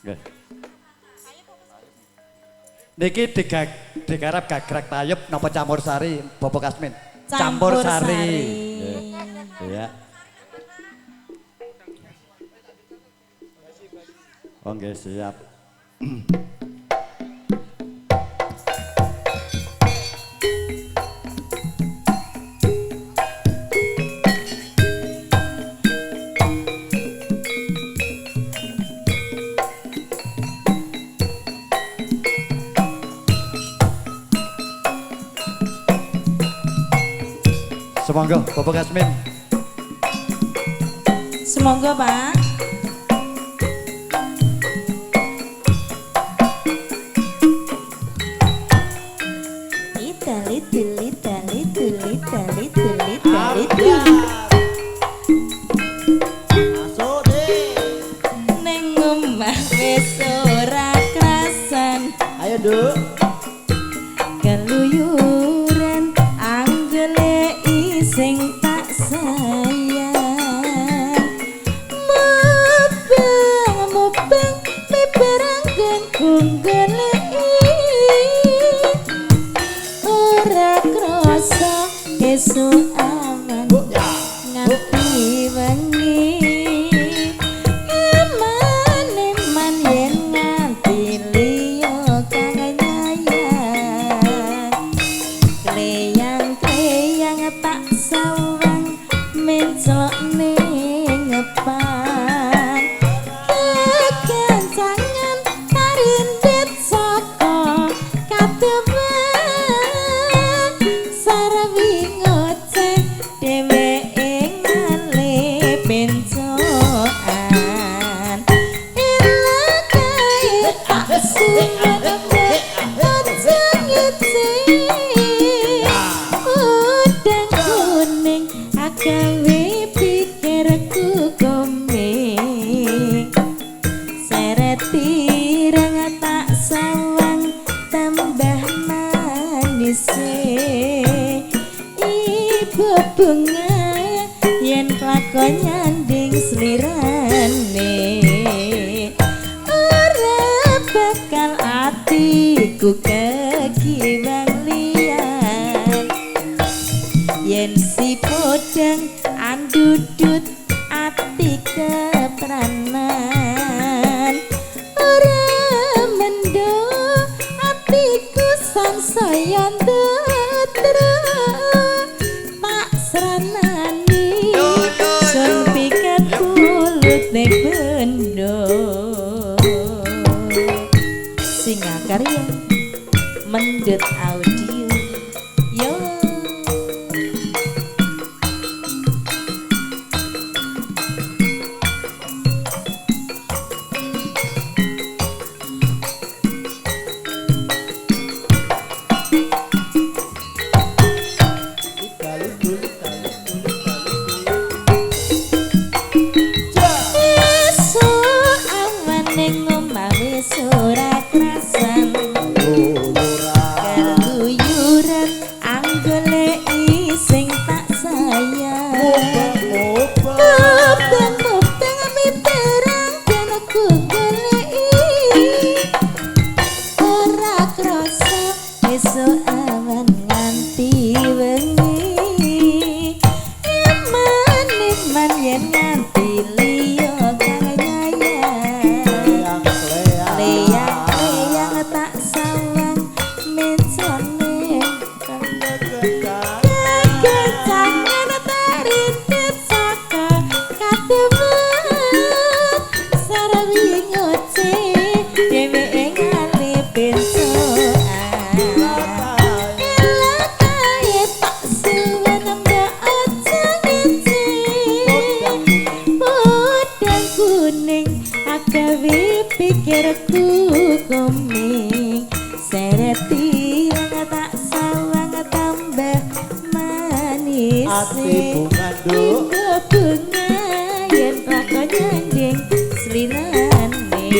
Nggih. Niki digarap gagrak tayub napa campur sari Bapak Kasmin? Campur sari. Iya. Oh nggih, siap. Semoga Bapak Kasmin. Semoga Pak. Itali tili tali tuli tali tuli tali tuli. Masuk deh. Neng omah wis ora krasan. Ayo Nduk. Keluyuran anggele sing tak sayang. Mubeng mubeng miberangken goleki ora krasa esuk awan nganti wengi. Eman-eman yen nganti liya kang nyayang. Kleyang-kleyang tak sawang menclok ning ngepan. Kekencangan tarindit saka kademen. Sarwi ngoceh dheweke ngalih pencokan. Ilakae tak suwun aja ngece. Udang kuning agawe pikirku koming. Seret tirang tak sawang tambah manise. Ibu bunga yen lakon nyanding slirane. Ora bakal atiku kekiwang liyan. Yen si podang andudut ati kepranan. Ora mendo atiku sangsaya ndetro. Tak sranani sun piket kulut ning bendo. Singa karya mendut audio. Yo. Esuk awan ning omah wis ora krasan. Keluyuran anggoleki sing tak sayang. Mubeng-mubeng miterang dan aku goleki. Ora krasa esuk awan nganti wengi. Eman-eman yen nganti liya kang nyayang. Leyang-leyang tak sawang mencone. Kekencangan tarintit saka kademen. Sarwi ngoceh dheweke ngalih pencokan. Elakae tak suwun mbok aja ngece. Podang kuning agawe pikirku koming. Seret tirang tak sawang tambah manis. Ati bunga Nduk. Ibu bunga yen lakon nyanding slirane.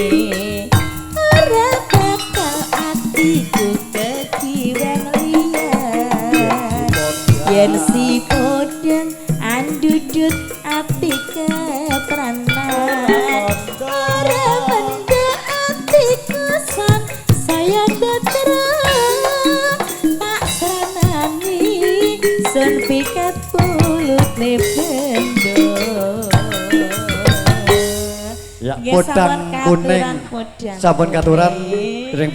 Ora bakal atiku kekiwang liyan. Yen si podang andudut ati kepranan. Ora mendho atiku san saya tetra tak sranani sun pikat pulutne bendo. Ya, Nggih, podang sampun kuning. katuran, podang Sampun katuran kuning. ring.